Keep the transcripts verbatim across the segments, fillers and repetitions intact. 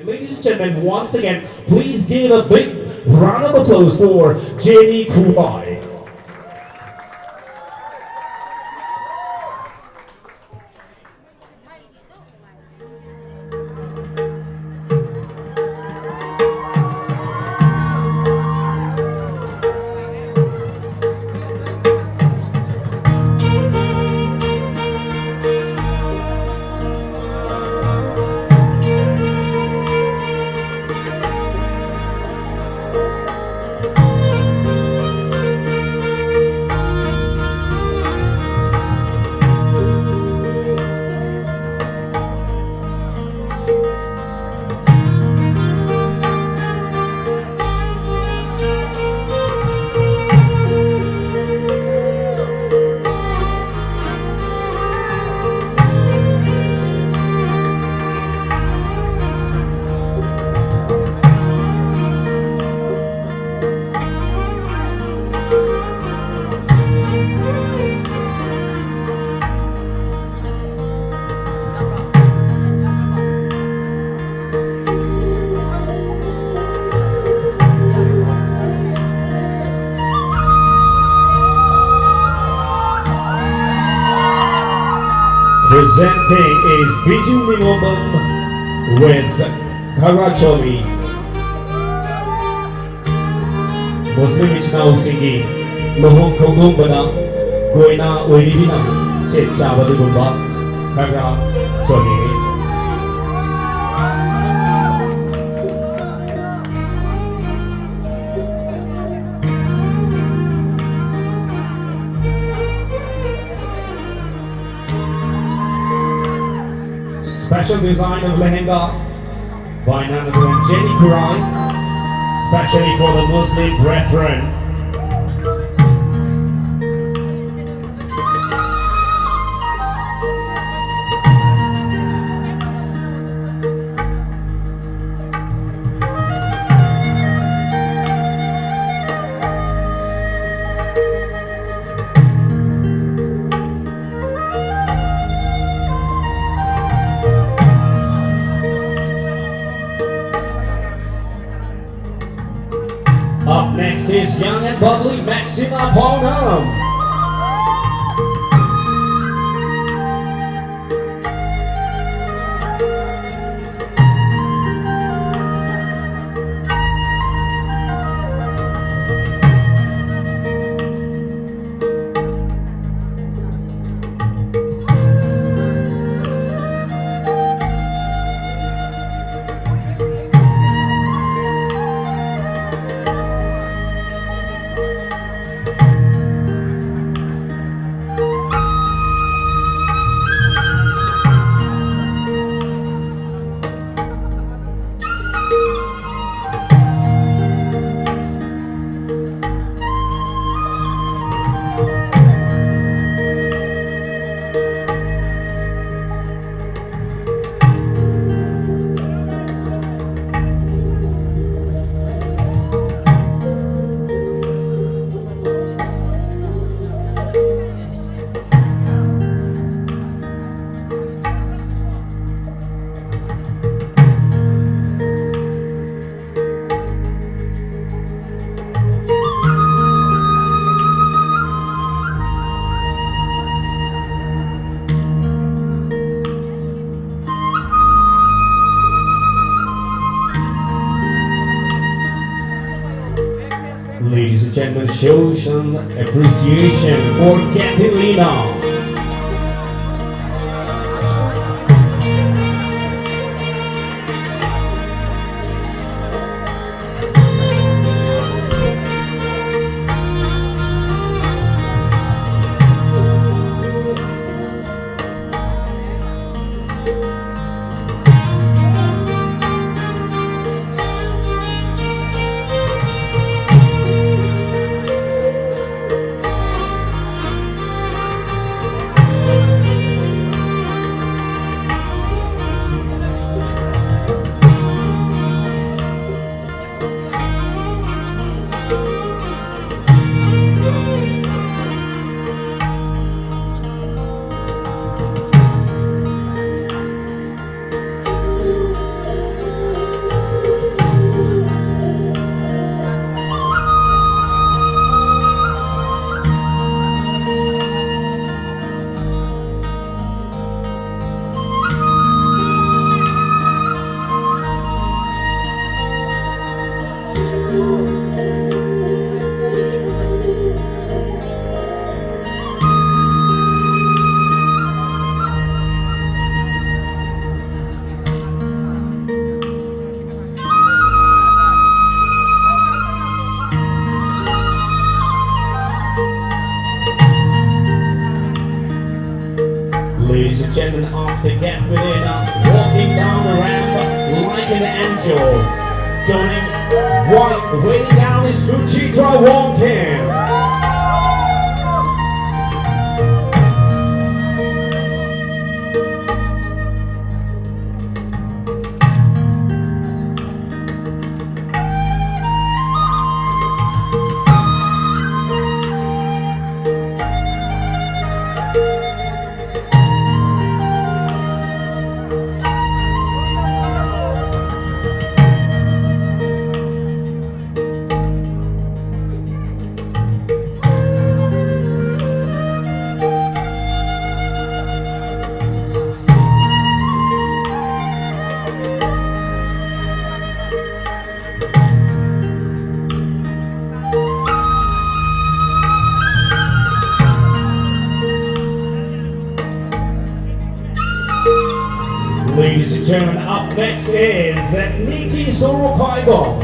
Ladies and gentlemen, once again, please give a big round of applause for Jenny Kuai. Presenting is Biju Ningobam with Kharacholi. ꯃꯨꯁꯂꯤꯝ ꯏꯆꯤꯟ ꯏꯅꯥꯎꯁꯤꯡꯒꯤ ꯂꯨꯍꯣꯡ ꯈꯣꯡꯗꯣꯡꯕꯗ ꯀꯣꯏꯅ ꯑꯣꯏꯔꯤꯕꯤꯅ set ꯆꯥꯕ ꯑꯗꯨꯒꯨꯝꯕ ꯈꯔ ꯆꯣꯜꯂꯤꯔꯤ꯫ Special design of lehenga by none other than Jenny Kurai, specially for the Muslim brethren. Next is young and bubbly Maxima Bonham. Ladies and gentlemen, show some appreciation for Catalina. And after Gap Banana, walking down the ramp like an angel, donning white, wearing down is Suchitra Wongkim. Ladies and gentlemen, up next is Nikki Sorokaigo.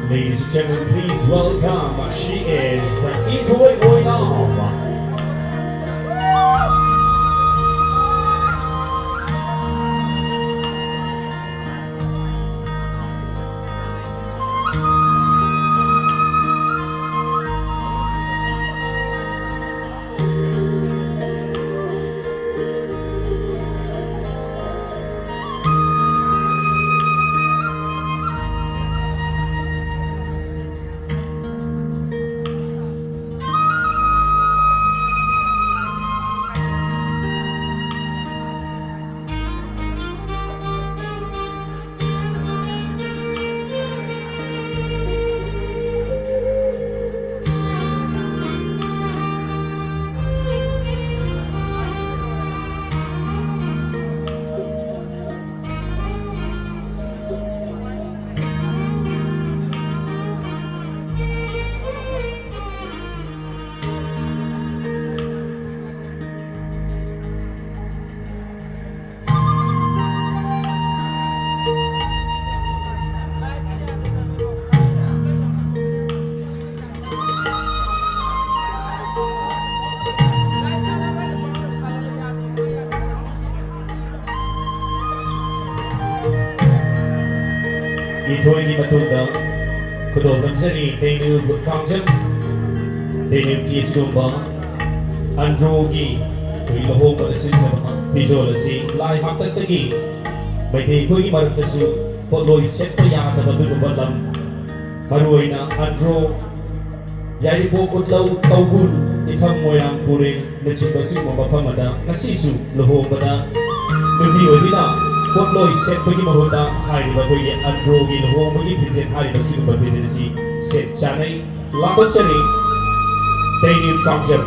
Ladies and gentlemen, please welcome. She is Ithoi Oinam. ꯏꯊꯣꯏꯒꯤ ꯃꯇꯨꯡꯗ ꯈꯨꯗꯣꯜ ꯇꯝꯖꯔꯤ ꯇꯦꯡꯅꯨ ꯀꯥꯡꯖꯝ, ꯇꯦꯡꯅꯨ ꯀꯦꯁꯀꯨꯝꯕ ꯑꯟꯗ꯭ꯔꯣꯒꯤ ꯑꯩꯈꯣꯏ ꯂꯨꯍꯣꯡꯕꯗ ꯁꯤꯖꯤꯟꯅꯕ ꯐꯤꯖꯣꯜ ꯑꯁꯤ ꯂꯥꯏ ꯍꯥꯛꯇꯛꯇꯒꯤ ꯃꯩꯇꯩ ꯑꯩꯈꯣꯏꯒꯤ ꯃꯔꯛꯇꯁꯨ ꯄꯣꯠꯂꯣꯏ ꯁꯦꯠꯄ ꯌꯥꯗꯕ ꯑꯗꯨꯒꯨꯝꯕ ꯂꯝ, ꯃꯔꯨꯑꯣꯏꯅ ꯑꯟꯗ꯭ꯔꯣ, ꯌꯥꯏꯔꯤꯄꯣꯛ, ꯎꯠꯂꯧ, ꯇꯧꯕꯨꯜ, ꯏꯊꯝ, ꯃꯣꯏꯔꯥꯡ, ꯄꯨꯔꯦꯜ ꯅꯆꯤꯡꯕ ꯁꯤꯒꯨꯝꯕ ꯃꯐꯝ ꯑꯃꯗ ꯉꯁꯤꯁꯨ ꯂꯨꯍꯣꯡꯕꯗ ꯅꯨꯄꯤ ꯑꯣꯏꯕꯤꯅ ꯄꯣꯠꯂꯣꯏ ꯁꯦꯠꯄꯒꯤ ꯃꯍꯨꯠꯇ ꯍꯥꯏꯔꯤꯕ ꯑꯩꯈꯣꯏꯒꯤ ꯑꯟꯗ꯭ꯔꯣꯒꯤ ꯂꯨꯍꯣꯡꯕꯒꯤ ꯐꯤꯖꯦꯠ ꯍꯥꯏꯔꯤꯕ ꯁꯤꯒꯨꯝꯕ ꯐꯤꯖꯦꯠ ꯑꯁꯤ ꯁꯦꯠ ꯆꯥꯅꯩ꯫ ꯂꯥꯎꯊꯣꯛꯆꯔꯤ ꯇꯩꯅꯤꯝ ꯀꯥꯡꯖꯝ꯫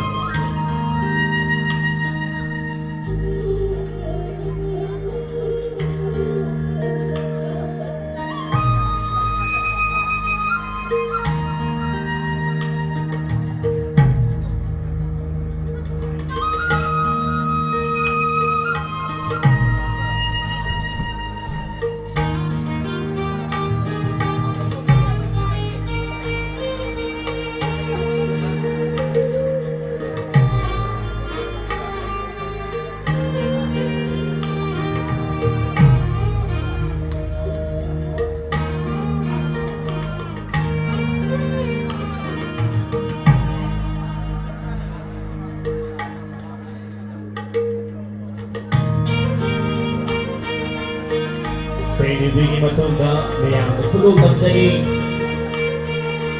ꯑꯗꯨꯒꯤ ꯃꯇꯨꯡꯗ ꯃꯌꯥꯝꯗ ꯈꯨꯗꯣꯜ ꯇꯝꯖꯔꯤ꯫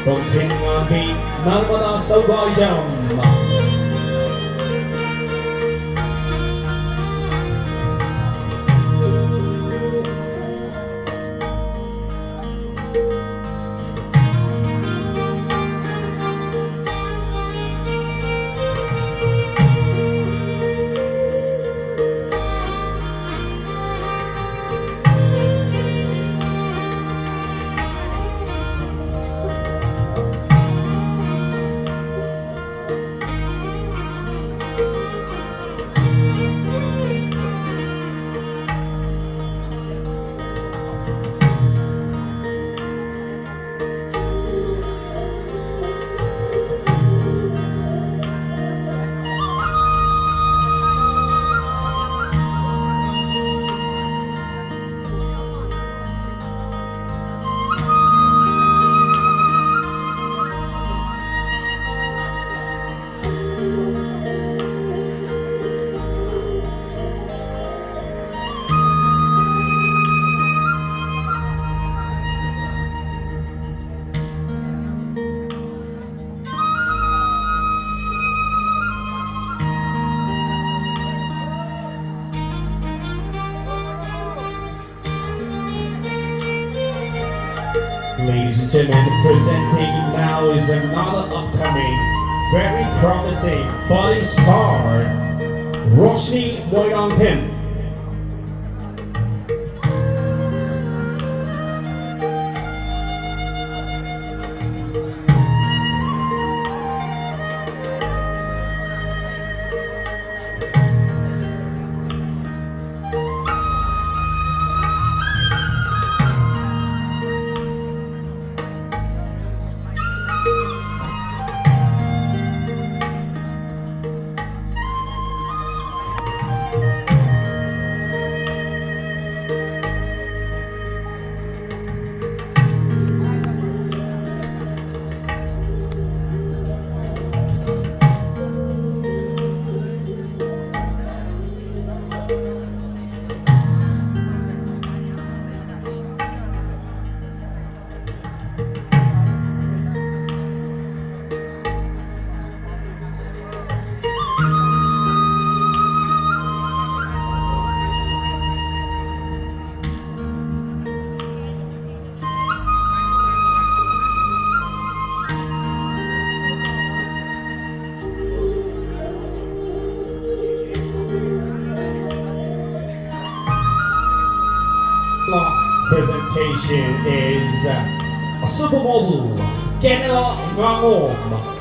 ꯇꯣꯝꯊꯤꯟ ꯉꯥꯝꯕꯤ, ꯅꯔꯃꯗꯥ ꯁꯧꯒꯥꯏꯖꯝ꯫ Ladies and gentlemen, presenting now is another upcoming, very promising budding star, Roshni Moirangthem. Supermodel Kenneth Ngangom.